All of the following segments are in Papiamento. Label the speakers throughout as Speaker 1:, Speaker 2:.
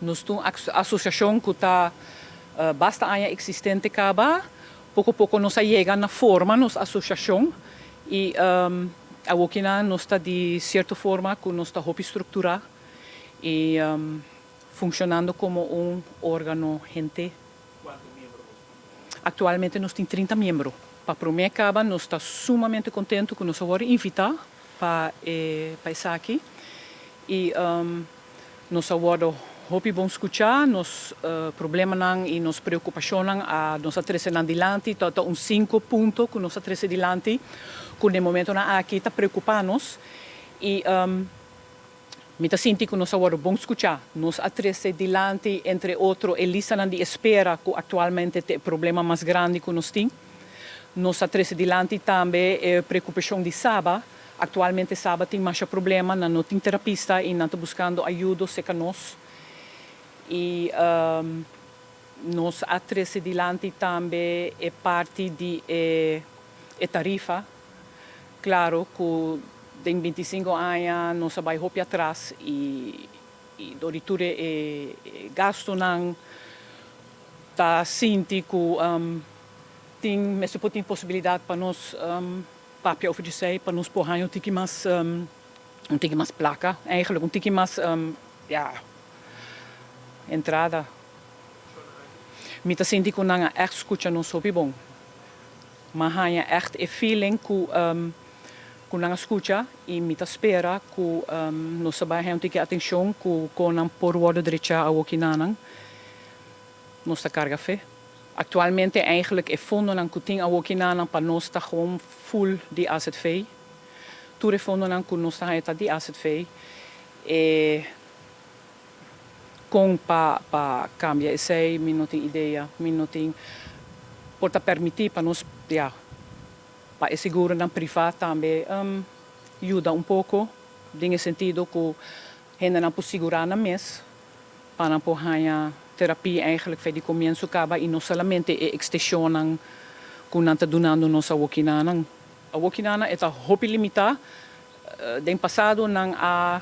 Speaker 1: Nos ta un asosiashon ku ta basta aña eksistente kaba. Poko poko nos a yega na forma nos asosiashon i awokinan nos ta di sierto forma ku nos ta hopi strukturá i funshonando komo un órgano hente.
Speaker 2: Kuantu miembro boso tin?
Speaker 1: Aktualmente nos tin 30 miembro. Pa promé kaba nos ta sumamente kontentu ku nos a wòrdu invitá pa e pa esaki i nos a wòrdu hopi bon skuchá, nos problemanan i nos preokupashonnan a nos a trese nan dilanti, ta ta un sinku punto ku nos a trese dilanti ku den momentonan aki ta preokupá nos i mi ta sinti ku nos a wòrdu bon skuchá. Nos a trese dilanti entre otro e listanan di espera ku aktualmente ta e problema mas grandi ku nos tin. Nos a trese dilanti tambe e preokupashon di Saba. Aktualmente Saba tin masha problema, nan no tin terapista i nan ta buskando ayudo serka nos. I nos a trese dilanti tambe e parti di e e tarifa. Klaro ku den 25 aña nos a bai hopi atras i dor di tur e gastunan ta sinti ku tin mester por tin posibilidat pa nos papia over djesei pa nos por haña un tiki mas plaka, eigenlijk un tiki mas, ja, entrada. Mi ta sinti ku nan a ègt skucha nos hopi bon. M'a haña ègt e feeling ku nan a skucha i mi ta spera ku nos ta bai haña un tiki atenshon ku kon nan por wòrdu drechá awokinan. Nos ta karga fe. Aktualmente eigenlijk e fondonan ku tin awokinan pa nos ta gewoon full di AZV. Tur e fondonan ku nos ta haña ta di AZV. E kon pa kambia esei, mi no tin idea. Mi no tin por ta permití pa nos, ja, pa e seguronan privá tambe yuda un poko den e sentido ku hendenan por sigurá nan mes pa nan por haña terapia eigenlijk for di komienso kaba i no solamente e ekstenshonnan ku nan ta dunando nos awokinan. Awokinan e ta hopi limitá. Den pasado nan a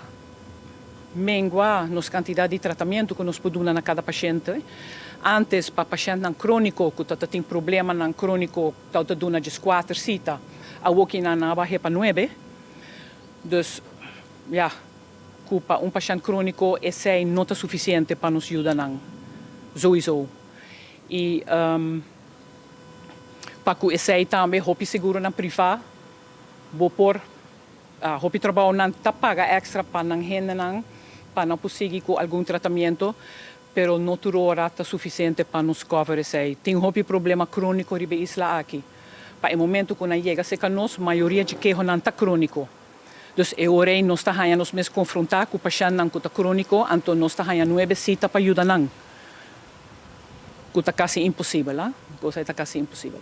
Speaker 1: mengua nos kantidat di tratamentu ku nos por duna na kada pashènt. Antes pa pashèntnan króniko ku ta tin problemanan króniko ta duna djes kuater sita. Awokinan nan a bah'é pa 9. Dus ja, ku pa un pashènt króniko esei no ta sufisiente pa nos yuda nan. Sowieso. I pa ku esei tambe hopi seguronan privá bo por hopi trabounan ta paga èkstra pa nan hendenan pa nan por sigui ku algun tratamentu, pero no tur ora ta sufisiente pa nos cover esei. Tin hopi problema króniko riba e isla aki. Pa e momento ku nan yega serka nos, mayoria di kehonan ta króniko. Dus e ora ei nos ta haña nos mes konfrontá ku pashèntnan ku ta króniko, anto nos ta haña 9 sita pa yuda nan, ku ta kasi imposibel, ah. Kos ei ta kasi imposibel.